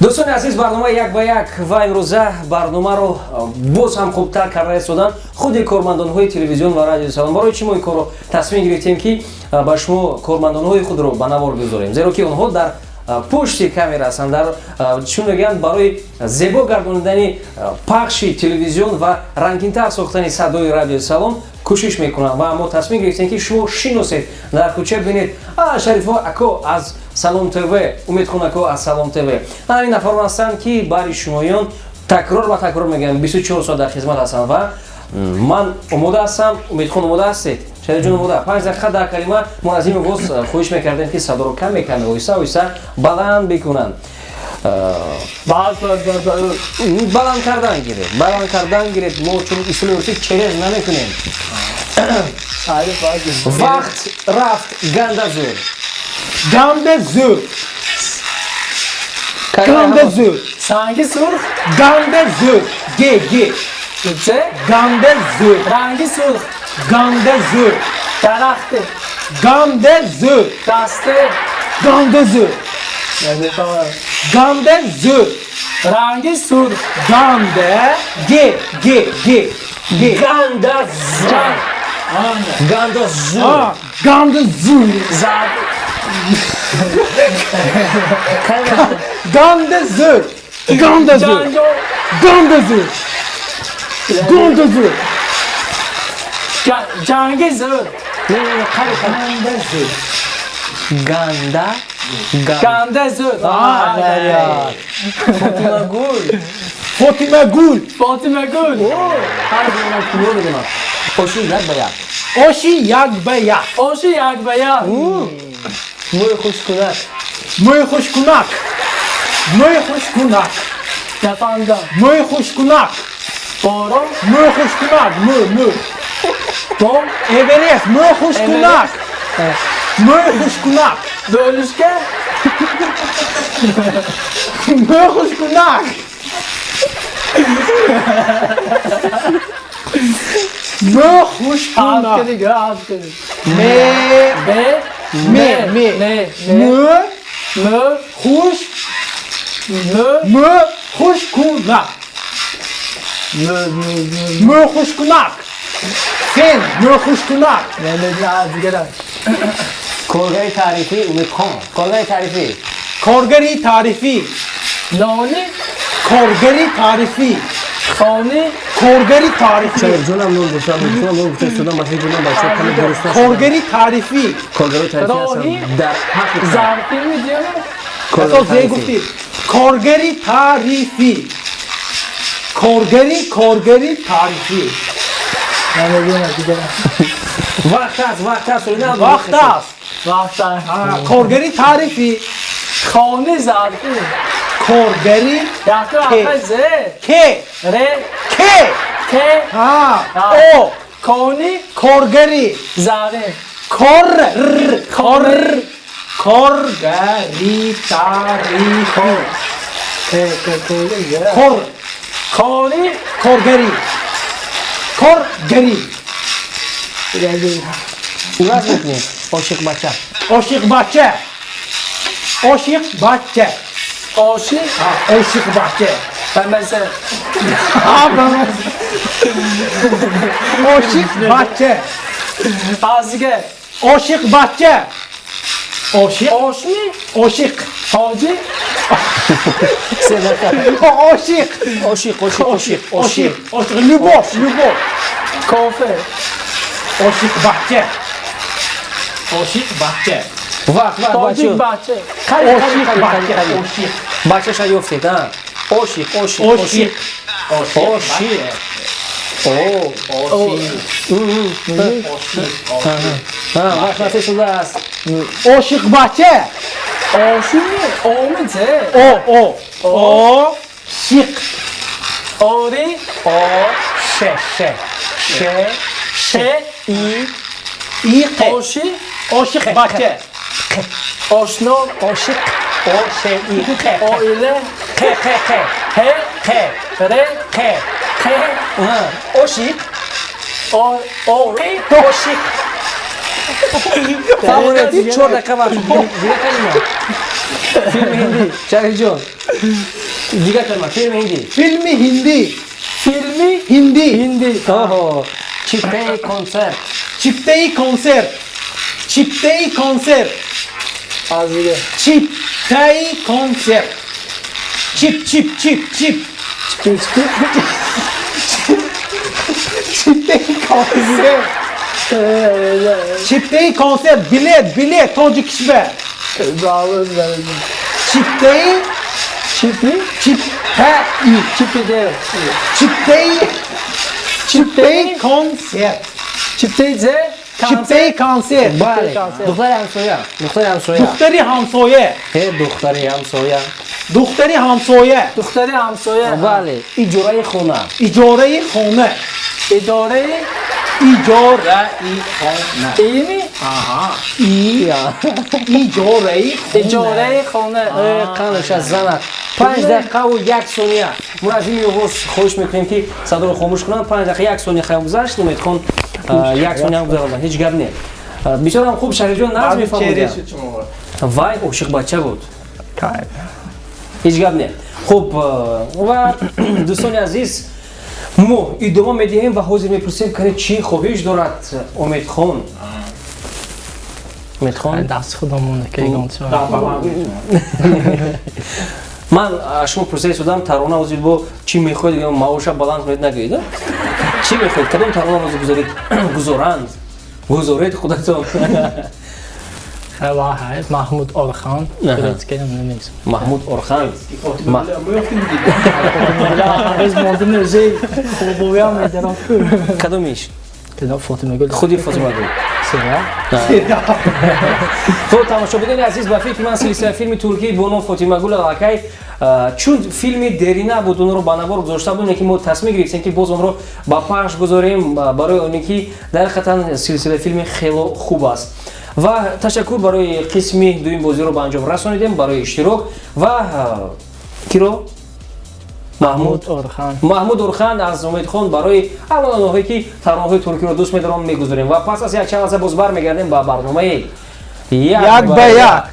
Дӯстони азиз, барномаи «Як ба як» ва имрӯза барномаро боз ҳам хубтар карда истодан худи кормандонҳои телевизион ва радиои Салом. Барои чӣ мо ин корро тасмим гирифтем, ки ба шумо кормандонҳои худро ба навор гузорем? Зеро ки онҳо дар пушти камера ҳастанд, дар чун мегӯянд, барои зебо гардонидани пахши телевизион ва рангинтар сохтани садои радиои Салом кӯшиш мекунанд. Ва мо тасмим гирифтем, ки шумо шиносед, дар кӯча бинед: «А, Шарифо ако аз Салом ТВ, Умедхон ако аз Салом ТВ». Ҳамин нафарон ҳастанд, ки бари шумоён, такрор ба такрор мегӯям, 24 соат дар хизмат ҳастанд. Ва ман омода ҳастам, Умедхон, омода ҳастед? Шарифҷон омода. 5 дақиқа дар калима. Мо аз ин оғоз хоҳиш мекардем, ки садоро каме каме, оҳиста оҳиста баланд бикунанд. Баланд кардан гиред, баланд кардан гиред. Мо чун истилоҳи русӣ через намекунем. Вақт рафт. Ганда зӯр. Ганда зӯр. Ганда зӯр. Санги сурх. Ганда зӯр. Г, Г. Чӣ? Ганда зӯр. Ранги сурх. Ганда зӯр. Дарахте. Ганда зӯр. Дасте. Ганда зӯр. Намефаҳмам. Ганда зӯр. Ранги сурх. Ганда. Г, Г, Г. Г. Ганда зӯр. Ганда зӯр. А, ганда зӯр. Зад. Ганда зӯр. Ганда зӯр. Ҷанҷол. Ганда зӯр. Ганда зӯр. Ҷанги зӯр. Не, не, не, қари, қари. Ганда зӯр. Ганда. Ганда зӯр. Фотимагул. Фотимагул. Фотимагул. Ҳар дона куно медонам. Оши як ба як. Оши як ба як. Оши як ба як. Мӯи хушкунак. Мӯи хушкунак. Мӯи хушкунак. Нафаҳмидам. Мӯи хушкунак. Борон. Мӯи хушкунак. Мӯ, мӯ. Бо. Эверест. Мӯи хушкунак. Мӯи хушкунак. Донишка. Мӯи хушкунак. Мӯи хушкунак. Ҳарф дига, ҳарф дига. Ме. Б. Ме, ме. Ме. Мӯ. Мӯ. Хуш. Мӯ. Мӯ хушкунак. Мӯ. Мӯ. Мӯ хушкунак. Фен. Мӯ хушкунак. Намедонам, дигарам. Коргари таърифӣ, Умедхон. Коргари таърифӣ. Коргари таърифӣ. Нони. Коргари таърифӣ. Хони. Коргари таърифӣ. Шарифҷонам нон гуфтам, Умедхонам нон гуфта истодам, ба фикр ман бачаҳо каме дуруст нашуданд. Коргари таърифӣ. Коргари таърифӣ Роҳи. ҳастанд дар ҳаққи Зарфи медиём. Асос зе гуфтӣ. Коргари таърифӣ. Коргари, коргари таърифӣ. Намедонам, дигарам. Вақт аст, вақт аст. Вақт аст. Вақт аст. Коргари таърифӣ. Хони зарфи. Коргари. Якум ҳарфи з. К. Р. К. К. О. Кони. Коргари. Зарин. Кор. Р. Кор. Коргари таърифӣ. К. К. К. Кор. Кори. Коргари. Коргари. Иваз мекунем. Ошиқбача. Ошиқбача. Ошиқбача. Оши. Ошиқбача. Бамаза. Ошиқбача. Озига. Ошиқбача. Ошиқ. Ошми. Ошиқ. Ҳоҷӣ. Ошиқ. Ошиқ, ошиқ, ошиқ. Ошиқ. Ошиқ. Любовь, любовь. Кофе. Ошиқбача. Ошиқбача. Вақт, вақт, Тоҷик бачаҳо. бача. Қари, қари, қари, қари, Ошиқбача. қари. Ошиқ. Бачаша ёфтед, а? Ошиқ, ошиқ, Ошиқ. ошиқ. Ошиқ. О. Ошиқ. Вақт рафта шудааст. Ошиқбача. Ошими. Оми з. О, о. О. Шиқ. Ори. О, ше, ше. Ше, Ше. и, И, қ. Оши. Ошиқбача. Ошно. Ошиқ. О, ше, и, қ. Оила. Қ, қ, қ. Ҳ. Қ. Р. Қ. Қ. Ошиқ. Оқи. Ошиқ. Фаҳмонед, 4 дақиқа вақт. Дига калима. Филми ҳиндӣ, Шарифҷон, дигар калима, филми ҳиндӣ. Филми ҳиндӣ. Филми ҳиндӣ. Ҳиндӣ. Оҳо, чиптаи консерт. Чиптаи консерт, чиптаи консерт. Аз дига. Чиптаи консерт, чип, чип, чип, чип. Чипи, чипи. Чиптаи консерт, чиптаи консерт, билет, билет, тоҷикишба. Чиптаи. Чипи. Чиптаи. Чипи дев. Чиптаи, чиптаи консерт. Чиптаи зе. Чиптаи консерт. Бале. Консерт. Духтари ҳамсоя, духтари ҳамсоя. Духтари ҳамсоя. Э, духтари ҳамсоя. Духтари ҳамсоя. Духтари ҳамсоя. Бале, иҷораи хона. Иҷораи хона. Идораи. Иҷораи хона. Ими. Ия. Иҷораи хона. Иҷораи хона. Қанша занат, 5 дақиқаву 1 сония. Муразими оғоз, хоҳиш мекунем, ки садоро хомӯш кунанд. 5 дақиқа 1 сония хаём гузашт. Умедхон 1 сония ҳам гузарондан, ҳеҷ гап не. Бисёрам хуб, Шарифҷон, нағз мефаҳмодиям. Вай ошиқбача буд, ҳеҷ гап не. Хуб, ва дӯстони азиз, мо идома медиҳем ва ҳозир мепурсем, кане чӣ хоҳиш дорад Умедхон. Умедхон. Дасти худо монда, ки ягон чиз. Ман шумо пурсида истодам, тарона ҳозир бо чӣ мехоҳед, маоша баланд кунед, нагӯед. Чӣ мехоҳед, кадом тарона ҳозир гузоред, гузоранд, гузоред худатон? Маҳмуд Орхан. Маҳмуд Орхан. Монда мезе хубоям медарам. Кадомиш? Фотимагул. Худи Фотимагул. Хуб, тамошобинони азиз, ба фикри ман, силсила филми туркӣ бо ном Фотимагул аллакай, чун филми дерина буд, онро ба навор гузошта будем, ки мо тасмим гирифтем, ки боз онро ба пахш гузорем, барои оне ки дар ҳақиқатан силсила филми хело хуб аст. Ва ташаккур барои қисми дуюм, бозиро ба анҷом расонидем, барои иштирок. Ва киро? Маҳмуд Орхан. Маҳмуд Орхан аз Умедхон барои ҳамон онҳое, ки таронаҳои туркиро дӯст медоранд, мегузорем ва пас аз якчанд лаҳза боз бармегардем ба барномаи «Як ба як».